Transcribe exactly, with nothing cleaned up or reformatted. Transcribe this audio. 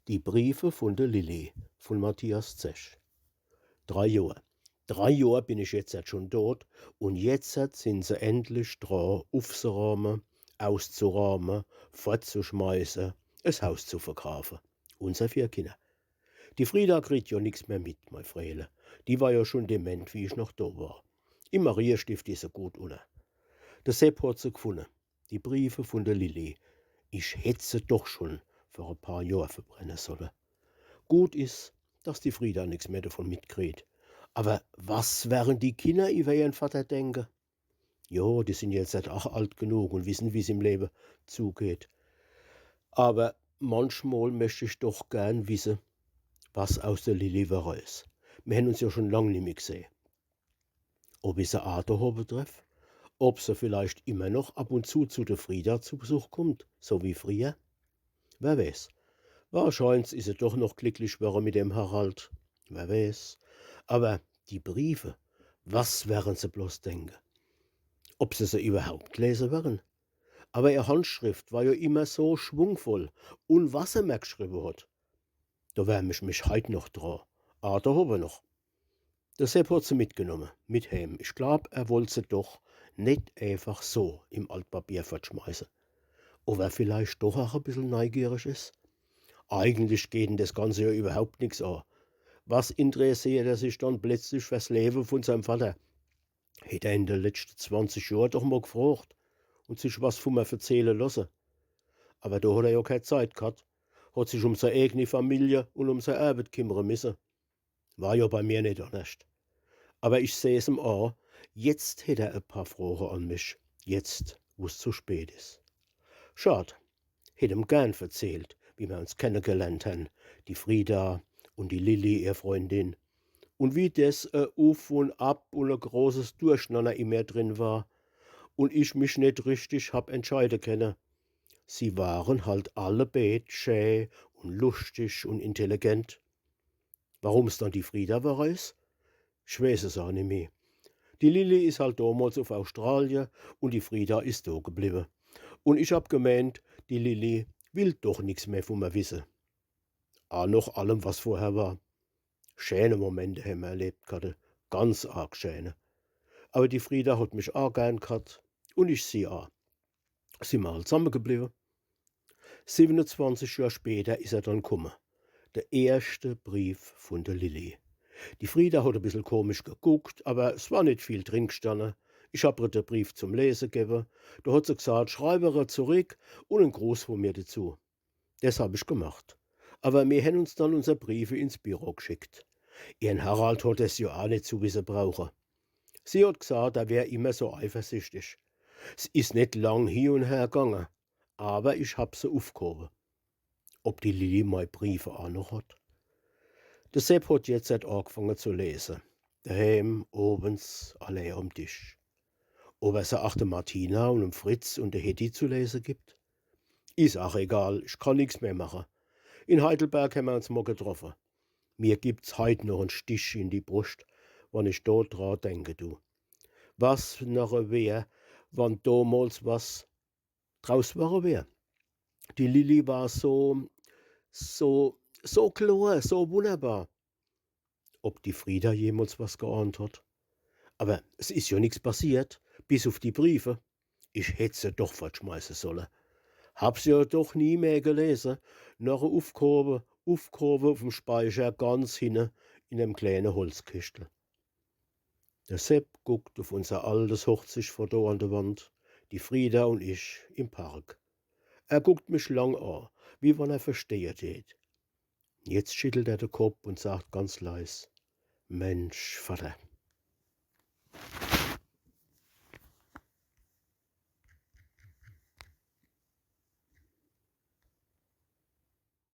Die Briefe vun de Lilli vun Matthias Zech. Drei Johr. Drei Johr bin ich jetzert schun dot un jetzert sin se endlich dra, ufzeraume, auszeraume, fortzuschmeiße, es Haus zu verkaafe. Unser vier Kinner. Die Frieda kriet jo nix mehr mit, mei Freele. Die war jo schun dement, wie ich noch do war. Im Mariestift is se gut unner. De Sepp hot se gfunne. Die Briefe vun de Lilli. Ich hätt se doch schun vor e paar Johr verbrenne solle. Gut is, dass die Frieda nix mehr davon mitkriet. Awer was werren die Kinner iwwer ihren Vatter denke? Jo, die sin jetzert ach alt genug un wissen, wie's im Lewe zugeht. Awer manchmol möcht ich doch gern wisse, was aus de Lilli werre is. Mir hen uns jo schun lang nimmi gseh. Ob ich se aa dohowe treff? Ob se vielleicht immer noch ab un zu zu de Frieda zu Besuch kummt, so wie frieher? Wer weeß. Wahrscheins is se doch noch glicklich werre mit dem Harald. Wer weeß. Awer die Briefe, was werren se bloß denke? Ob se se iwwerhaupt lese werren? Awer ihr Handschrift war jo immer so schwungvoll. Un was se mer gschriwwe hot, do wärm ich mich heit noch dra. Aa dohowe noch. De Sepp hot se mitgenomme, mit heem. Ich glaab, er wollt se doch net eefach so im Altpapier fortschmeiße. Ob er vielleicht doch ach e bissel neigierig is? Eigentlich geht en des Ganze jo iwwerhaupt nix aa. Was interesseert er sich dann pletzlich fers Lewe vun seim Vatter? Hätt er in de letschte zwanzig Johr doch mol gfrocht un sich was vun mer verzehle losse. Awer do hot er jo kei Zeit ghat, hot sich um sei eegni Familie un um sei Arwet kimmere misse. War jo bei mir net annerscht. Awer ich seh's em aa, jetzt hätt er e paar Froche an mich, jetzt, wo's zu spät is. Schad, hätt em gern verzehlt, wie mer uns kennegelernt hen, die Frieda un die Lilli, ihr Freundin, un wie des e Uf un Ab un e großes Durchnanner in mir drin war un ich mich net richtig hab entscheide kenne. Sie waren halt alle beed schä un luschtig un intelligent. Warum's dann die Frieda werre is? Ich weeß es aa nimmi. Die Lilli is halt domols uf Australie un die Frieda is do gebliwwe. Un ich hab gemeent, die Lilli will doch nix mehr vun mer wisse. Aa noch allem, was vorher war. Schäne Momente hemmer erlebt ghatte, ganz arg schäne. Awer die Frieda hot mich aa gern ghat un ich sie aa. Sin mer halt zamme gebliwwe. Siwwenezwanzig Johr später is er dann kumme. De erschte Brief vun de Lilli. Die Frieda hot e bissel komisch geguckt, awer s war net viel drin gstanne. Ich hab er de Brief zum Lese gewwe. Do hot se gsat, schreib er zurick un en Gruß vun mir dezu. Des hab ich gemacht. Awer mir hen uns dann unser Briefe ins Büro gschickt. Ihren Harald hot es jo aa net zu wisse brauche. Sie hot gsat, er wär immer so eifersüchtig. S is net lang hi un her gange, awer ich hab se ufghowe. Ob die Lilli mei Briefe aa noch hot? De Sepp hot jetzert aagfange zu lese. Deheem, owens, allee am Tisch. Ob er se ach de Martina un em Fritz un de Hetty zu lese gibt? Is ach egal, ich kann nix mehr mache. In Heidelberg hemmer uns mol getroffe. Mir gibt's heit noch en Stich in die Bruscht, wann ich do dra denke du. Was noch e wär, wann domols was draus worre wär. Die Lilli war so, so, so klor, so wunnerbar. Ob die Frieda jemols was geahnt hot? Awer s is jo nix passiert, bis uf die Briefe. Ich hätt se doch fortschmeiße solle. Hab se jo doch nie mehr gelese, noch ufghowe, ufghowe uf'm Speicher ganz hinne in em kleene Holzkischtel. De Sepp guckt uf unser altes Hochzichfoto an de Wand, die Frieda un ich im Park. Er guckt mich lang aa, wie wann er verstehe tät. Jetzt schittelt er de Kopp un sagt ganz leis: Mensch, Vatter,